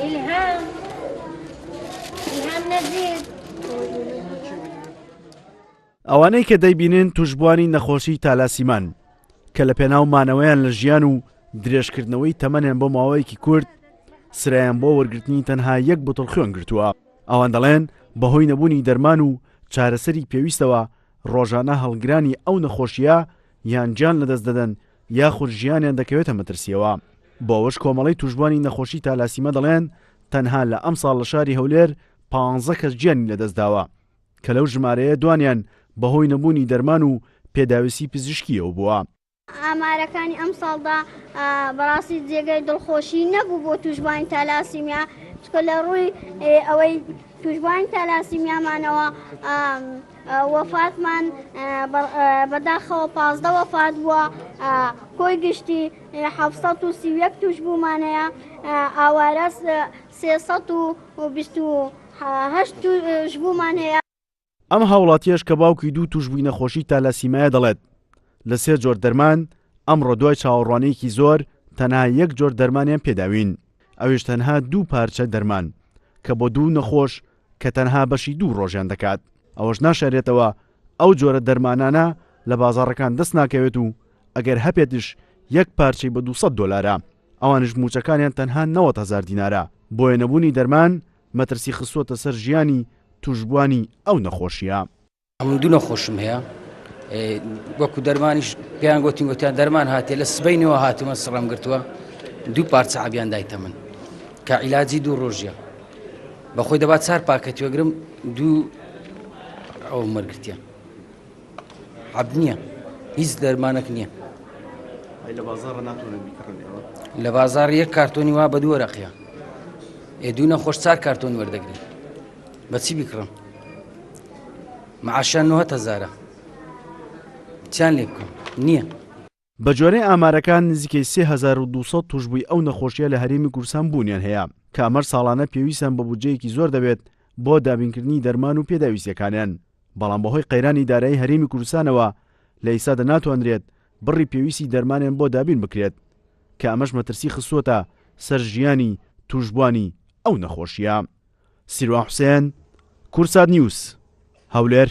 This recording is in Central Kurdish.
ئیلهام ئیلهام نەزیر. ئەوانەی کە دەیبینن توشبووانی نەخۆشی تالاسیمان کە لە پێناو مانەوەیان لە ژیان و درێژکردنەوەی تەمەنیان بۆ ماوەیەکی کورت سرایان بۆ وەرگرتنی تەنها یەک بوتڵ خوێن گرتووە. ئەوان دەڵێن بەهۆی نەبوونی دەرمان و چارەسەری پێویستەوە ڕۆژانە هەڵگرانی ئەو نەخۆشییە یان گیان لەدەست دەدەن یاخود ژیانیان دەکەوێتە مەترسییەوە. بۆ ئەوەش کۆمەڵەی تووشبووانی نەخۆشی تالاسیمە دەڵێن تەنها لە ئەمساڵ لە شاری هەولێر پانزە کەس گیانی لەدەستداوە کە لەو ژمارەیە دوانیان بەهۆی نەبوونی دەرمان و پێداویستی پزیشکییەوە بووە. ئامارەکانی ئەمساڵدا بەڕاستی جێگەی دڵخۆشی نەبوو بۆ تووشبووانی تالاسیمیا، چونکە لە ڕووی ئەوەی تووشبووانی تالاسیمیامانەوە وەفاتمان بەداخەوە 15 وەفات بووە، کۆی گشتی 731 تووشبوومان هەیە، ئاوارە 328 تووشبوومان هەیە. ئەم هاوڵاتیەش کە باوکی دوو توشبووی نەخۆشی تالاسیمایە دەڵێت، لە سێ جۆر دەرمان، ئەمڕۆ دوای چاوەڕوانییەکی زۆر تەنها یەک جۆر دەرمانیان پێداوین، ئەویش تەنها دوو پارچە دەرمان، کە بۆ دوو نەخۆش کە تەنها بەشی دوو ڕۆژیان دەکات، ئەوەش ناشارێتەوە ئەو جۆرە دەرمانانە لە بازاڕەکان دەست ناکەوێت و ئەگەر هەبێتش یەک پارچەی بە 200 دۆلارە، ئەوانیش مووچەکانیان تەنها 90 هەزار دینارە، بۆیە نەبوونی دەرمان مەترسی خستووەتە سەر ژیانی تووشبووانی ئەو نەخۆشییە. ئەمن دوو نەخۆشم هەیە وەکو دەرمانیش پێیان گوتین گوتیان دەرمان هاتێ لە سبەینەوە هاتومە سڕم گرتووە دوو پارچە عبیان دایتە من کە عیلاجی دوو ڕۆژیە بەخۆی دەبات چار پاکەتی وەگرم دوو ئەو مەرگرتیان حەب نییە هیچ دەرمانەک نییە لە بازاڕ ناتوانن بیکڕن لە بازاڕ یەک کارتۆنی وا بە دوو وەرەقیە ئێ دوو نەخۆش چار کارتۆن وەردەگرن بەچی بیکڕم معاشیان 9 هەزارە چیان لێ بکەم نییە. بە گوێرەی ئامارەکان نزیکەی 3200 تووشبووی ئەو نەخۆشییە لە هەرێمی کوردستان بوونیان هەیە، کە ئەمەش ساڵانە پێویستیان بە بودجەیەکی زۆر دەبێت بۆ دابینکردنی دەرمان و پێداویستییەکانیان، بەڵام بەهۆی قەیرانی دارایی هەرێمی کوردستانەوە لە ئیستادا ناتوانرێت بڕی پێویستی دەرمانیان بۆ دابین بکرێت، کە ئەمەش مەترسی خستووەتە سەر ژیانی تووشبووانی ئەو نەخۆشییە. سیروان حوسێن، کوردسات نیوز، هەولێر.